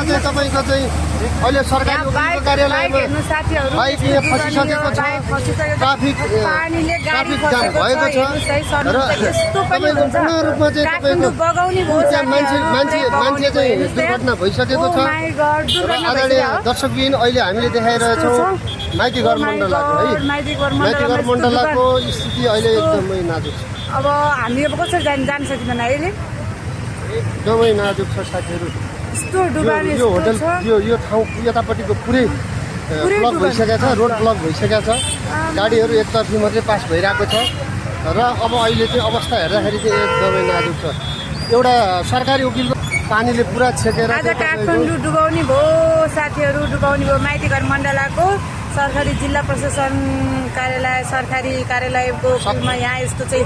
चाहिँ तपाईँको चाहिँ अहिले सरकारी कार्यालयमा बाइक यहाँ फसिसकेको छ, ट्राफिक जाम भएको छ र तपाईँको पूर्ण रूपमा चाहिँ तपाईँको मान्छे चाहिँ दुर्घटना भइसकेको छ। आदरणीय दर्शकबिन, अहिले हामीले देखाइरहेछौँ माइतीघर मण्डलाको है, माइतीघर मण्डलाको स्थिति अहिले एकदमै नाजुक छ। अब हामी अब कसरी जान सकिँदैन अहिले, एकदमै नाजुक छ साथीहरू। यो होटल यो ठाउँ यतापट्टिको पुरै ब्लक भइसकेको छ, रोड ब्लक भइसकेको छ, गाडीहरू एकतर्फी मात्रै पास भइरहेको छ र अब अहिले चाहिँ अवस्था हेर्दाखेरि चाहिँ एकदमै नाजुक छ। एउटा सरकारी वकिलको पानीले पुरा छेकेर आज काठमाडौँ डुबाउने भयो साथीहरू, डुबाउने भयो। माइतीघर मण्डलाको सरकारी जिल्ला प्रशासन कार्यालय सरकारी कार्यालयको फिल्डमा यहाँ यस्तो चाहिँ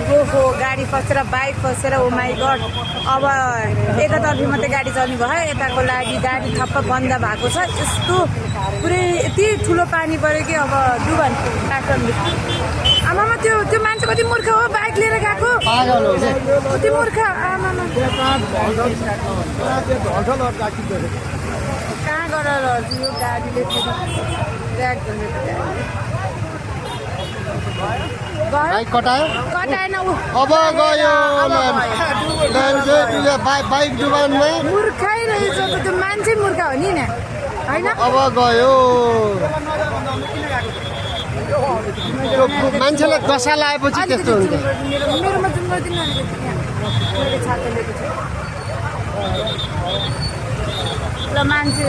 गोफो गाडी फसेर बाइक फसेर ओ माई गड। अब एकातर्फी मात्रै गाडी चल्ने भयो, यताको लागि गाडी ठप्प बन्द भएको छ। यस्तो पुरै यति ठुलो पानी पऱ्यो कि अब डुबन काठमाडौँ। आमामा त्यो मान्छे कति मूर्ख हो, बाइक लिएर गएको कति मूर्ख। आमामा कहाँ गरेर यो गाडीले कटाएन अब गयो बाइक डुबानमा। मूर्खै रहेछ त्यो मान्छे मूर्ख हो नि होइन। अब गयो मान्छेलाई दशा लगाएपछि त्यस्तो हुन्छ। मेरोमा जुन गरिदिनु मैले छाता लिएको छु ल। मान्छे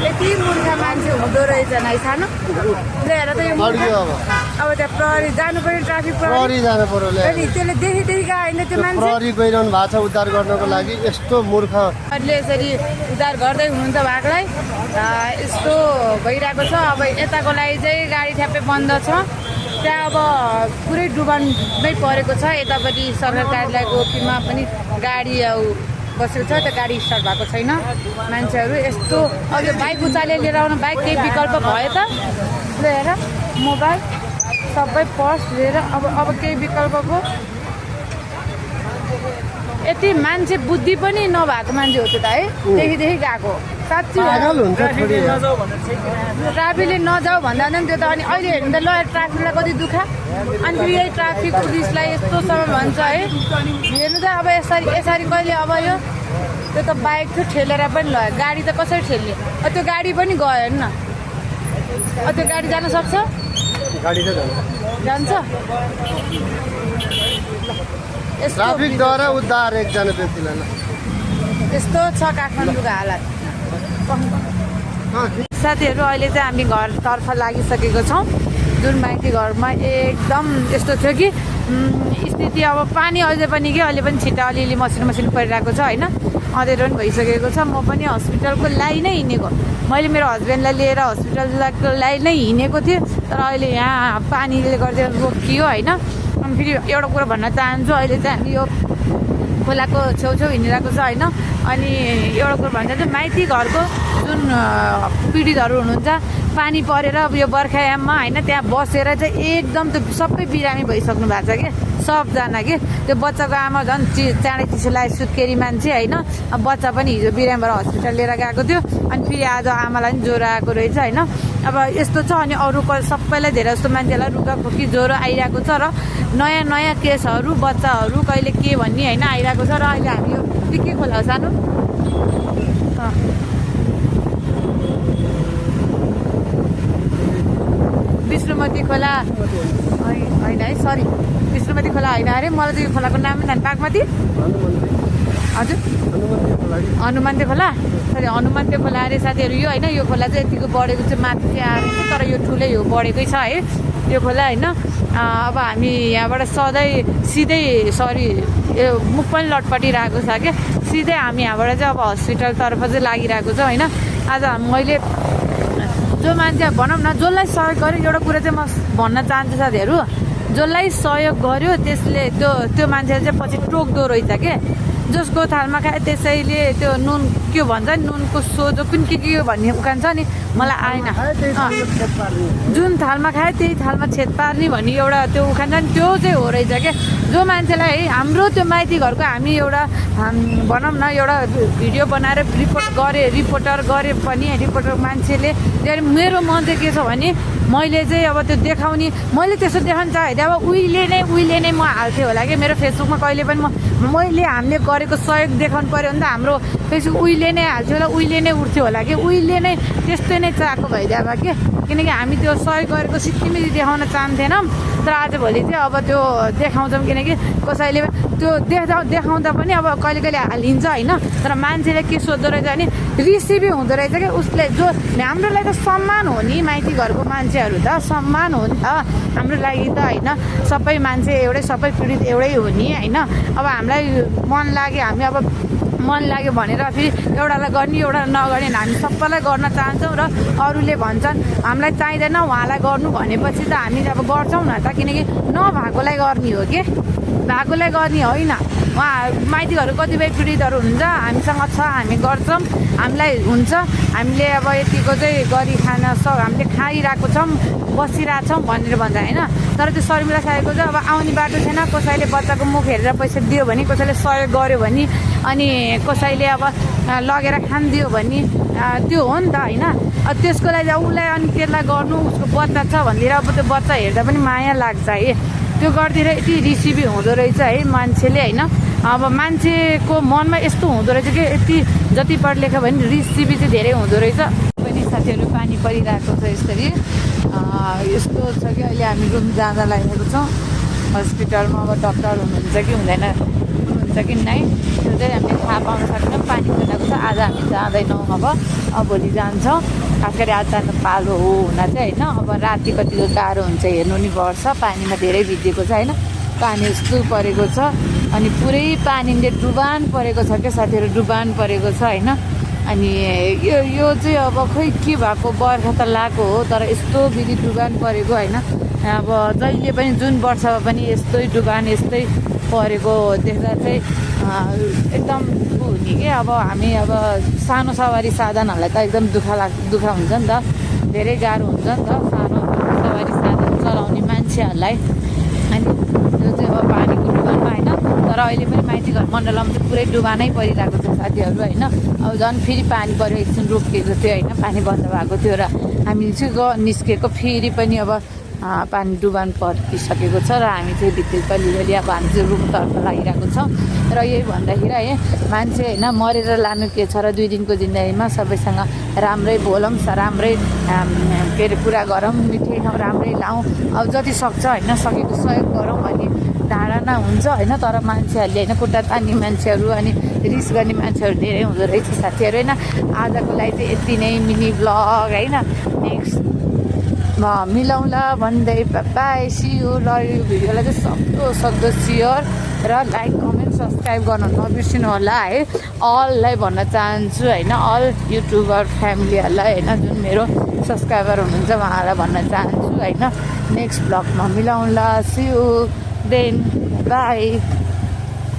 यति मूर्ख मान्छे हुँदो रहेछ नै सानो हेर त यो। अब त्यहाँ प्रहरी जानु पर्यो, ट्राफिक प्रहरी जानु पर्यो। त्यसले देखि आएन त्यो मान्छे। प्रहरी गइरहनु भएको छ उद्धार गर्नको लागि। यस्तो मूर्खले यसरी उद्धार गर्दै हुनुहुन्छ भागलाई, यस्तो भइरहेको छ। अब यताको लागि चाहिँ गाडी ठ्याप्पै बन्द छ, त्यहाँ अब पुरै डुबानमै परेको छ। यतापट्टि सरकार कार्यालयको वकिलमा पनि गाडी बसेको छ, त्यो गाडी स्टार्ट भएको छैन। मान्छेहरू यस्तो अब बाइक उचालेर लिएर आउनु, बाइक केही विकल्प भयो त लिएर मोबाइल सबै पर्स लिएर अब केही विकल्पको यति मान्छे बुद्धि पनि नभएको मान्छे हो त्यो त है। देखि गएको साँच्ची ट्राफिकले नजाऊ भन्दा पनि त्यो त। अनि अहिले हेर्नु त ल ट्राफिकलाई कति दुःख, अनि फेरि यही ट्राफिक पुलिसलाई यस्तो समय भन्छ है। हेर्नु त अब यसरी कहिले अब यो त्यो त बाइक थियो ठेलेर पनि लग्यो, गाडी त कसरी ठेल्ने। त्यो गाडी पनि गयो हेर्नु न, त्यो गाडी जान सक्छ, जान्छ। ट्राफिकद्वारा उद्धार एकजना व्यक्तिलाई यस्तो छ काठमाडौँको हालत। साथीहरू अहिले चाहिँ हामी घरतर्फ लागिसकेको छौँ। जुन माइती घरमा एकदम यस्तो थियो कि स्थिति अब पानी अझै पनि अहिले पनि छिट्टा अलिअलि मसिनो परिरहेको छ होइन। अँधेरो पनि भइसकेको छ। म पनि हस्पिटलको लागि नै हिँडेको, मैले मेरो हस्बेन्डलाई लिएर हस्पिटलको लागि नै हिँडेको थिएँ। तर अहिले यहाँ पानीले गर्दा रोकियो होइन। अनि फेरि एउटा कुरा भन्न चाहन्छु, अहिले चाहिँ हामी यो खोलाको छेउछेउ हिँडिरहेको छ होइन। अनि एउटा कुरो भन्छ चाहिँ माइती घरको जुन पीडितहरू हुनुहुन्छ पानी परेर यो बर्खायाममा होइन, त्यहाँ बसेर चाहिँ एकदम त्यो सबै बिरामी भइसक्नु भएको छ कि सबजना कि। त्यो बच्चाको आमा झन् चाँडै चिसो लाग्यो, सुत्केरी मान्छे होइन। अब बच्चा पनि हिजो बिरामी भएर हस्पिटल लिएर गएको थियो, अनि फेरि आज आमालाई पनि ज्वरो आएको रहेछ होइन। अब यस्तो छ। अनि अरू सबैलाई धेरै जस्तो मान्छेलाई रुगाखोकी ज्वरो आइरहेको छ र नयाँ केसहरू बच्चाहरू कहिले के भन्ने होइन आइरहेको छ। र अहिले हामी यो के खोला हो सानो विष्णुमती खोला होइन है, सरी विष्णुमती खोला होइन अरे, मलाई चाहिँ यो खोलाको नाम पनि बागमती हजुर हनुमन्ते खोला, सरी हनुमन्ते खोला अरे साथीहरू। यो होइन यो खोला चाहिँ यतिको बढेको चाहिँ माथि चाहिँ आएको छ, तर यो ठुलै हो बढेकै छ है यो खोला होइन। अब हामी यहाँबाट सिधै यो मुख पनि लटपटिरहेको छ क्या। सिधै हामी यहाँबाट चाहिँ अब हस्पिटलतर्फ चाहिँ लागिरहेको छ होइन। आज मैले जो मान्छे भनौँ न जसलाई सहयोग गर्यो, एउटा कुरा चाहिँ म भन्न चाहन्छु साथीहरू, जसलाई सहयोग गर्यो त्यसले त्यो मान्छेले चाहिँ पछि टोक्दो रहेछ के। जसको थालमा खाए त्यसैले त्यो नुन के भन्छ नि नुनको सोझो कुन के भन्ने उखान छ नि मलाई आएन जुन थालमा खाए त्यही थालमा छेद पार्ने भन्ने एउटा त्यो उखान छ नि त्यो चाहिँ हो रहेछ क्या जो मान्छेलाई है हाम्रो त्यो माइती घरको हामी एउटा भनौँ न एउटा भिडियो बनाएर रिपोर्टर गरे पनि रिपोर्टर मान्छेले मेरो मन चाहिँ के छ भने मैले चाहिँ अब त्यो देखाउने मैले त्यस्तो देखाउनु चाहेँ अब उहिले नै म हाल्थेँ होला कि मेरो फेसबुकमा कहिले पनि हामीले गरेको सहयोग देखाउनु पऱ्यो भने त हाम्रो फेसबुक उहिले नै हाल्थ्यो होला उहिले नै उठ्थ्यो होला कि उहिले नै त्यस्तै नै चाहेको भइदियो अब के किनकि हामी त्यो सहयोग गरेको सिक्किमै देखाउन चाहन्थेनौँ तर आजभोलि चाहिँ अब त्यो देखाउँछौँ किनकि कसैले त्यो देखाउँदा पनि अब कहिले कहिले हालिन्छ होइन तर मान्छेले के सोध्दो रहेछ भने रिसिभै हुँदो रहेछ कि उसले जो हाम्रो लागि त सम्मान हो नि माइती घरको मान्छेहरू त सम्मान हो नि त हाम्रो लागि त होइन सबै मान्छे एउटै सबै पीडित एउटै हो नि होइन अब हामीलाई मन लाग्यो भनेर फेरि एउटालाई गर्ने एउटा नगर्ने हामी सबैलाई गर्न चाहन्छौँ र अरूले भन्छन् हामीलाई चाहिँदैन उहाँलाई गर्नु भनेपछि त हामी अब गर्छौँ न त किनकि नभएकोलाई गर्ने हो कि भएकोलाई गर्ने होइन उहाँ माइतीहरू कतिपय पीडितहरू हुन्छ हामीसँग छ हामी गर्छौँ हामीलाई हुन्छ हामीले अब यतिको चाहिँ गरी खान हामीले खाइरहेको छौँ बसिरहेछौँ भनेर भन्छ होइन तर त्यो शर्मिला साहेबको चाहिँ अब आउने बाटो छैन कसैले बच्चाको मुख हेरेर पैसा दियो भने कसैले सहयोग गर्यो भने अनि कसैले अब लगेर खानिदियो भने त्यो हो नि त होइन त्यसको लागि उसलाई अनि त्यसलाई गर्नु उसको बच्चा छ भनेर अब त्यो बच्चा हेर्दा पनि माया लाग्छ है त्यो गरिदिएर यति रिसिभी हुँदो रहेछ है मान्छेले होइन अब मान्छेको मनमा यस्तो हुँदो रहेछ कि यति जति पढ लेख्यो भने रिसिभी चाहिँ धेरै हुँदो रहेछ पनि साथीहरू पानी परिरहेको छ यसरी यस्तो छ कि अहिले हामी रुम जाँदा लागेको छौँ हस्पिटलमा अब डक्टर हुनुहुन्छ कि हुँदैन हुनुहुन्छ कि नै त्यो चाहिँ हामीले थाहा पाउन सक्छौँ पानी परिरहेको छ आज हामी जाँदैनौँ अब भोलि जान्छौँ खास गरी आज जानु पालो हो हुन चाहिँ होइन अब राति कतिको गाह्रो हुन्छ हेर्नु नि पर्छ पानीमा धेरै भिजेको छ होइन पानी यस्तो परेको छ अनि पुरै पानीले डुबान परेको छ क्या साथीहरू डुबान परेको छ होइन अनि यो चाहिँ अब खोइ के भएको बर्खा त लागेको हो तर यस्तो विधि डुबान परेको होइन अब जहिले पनि जुन वर्षमा पनि यस्तै डुबान यस्तै परेको देख्दा चाहिँ एकदम हुने कि अब हामी अब सानो सवारी साधनहरूलाई त एकदम दुःख हुन्छ नि त धेरै गाह्रो हुन्छ नि त सानो सवारी साधन चलाउने मान्छेहरूलाई अनि त्यो चाहिँ अब पानीको डुबानमा होइन तर अहिले पनि माइती घर मण्डलमा चाहिँ पुरै डुबानै परिरहेको छ साथीहरू होइन अब झन् फेरि पानी पऱ्यो एकछिन रोकिएको थियो होइन पानी बन्द भएको थियो र हामी चाहिँ निस्केको फेरि पनि अब पानी डुबान परिसकेको छ र हामी चाहिँ भित्री अलिअलि अब हामी चाहिँ रुमतर्फ लागिरहेको छौँ र यही भन्दाखेरि है मान्छे होइन मरेर लानु के छ र 2 दिनको जिन्दगीमा सबैसँग राम्रै बोलौँ राम्रै के अरे कुरा गरौँ मिठै ठाउँ राम्रै लाउँ अब जति सक्छ होइन सकेको सहयोग गरौँ अनि धारणा हुन्छ होइन तर मान्छेहरूले होइन खुट्टा तान्ने मान्छेहरू अनि रिस गर्ने मान्छेहरू धेरै हुँदो रहेछ साथीहरू होइन आजको लागि चाहिँ यति नै मिनी ब्लग होइन नेक्स्ट मिलाउँला भन्दै बाई सी यू र यो भिडियोलाई चाहिँ सक्दो सेयर र लाइक कमेन्ट सब्सक्राइब गर्न नबिर्सिनु होला है अललाई भन्न चाहन्छु होइन अल युट्युबर फ्यामिलीहरूलाई होइन जुन मेरो सब्सक्राइबर हुनुहुन्छ उहाँलाई भन्न चाहन्छु होइन नेक्स्ट ब्लगमा मिलाउँला सी यू देन बाई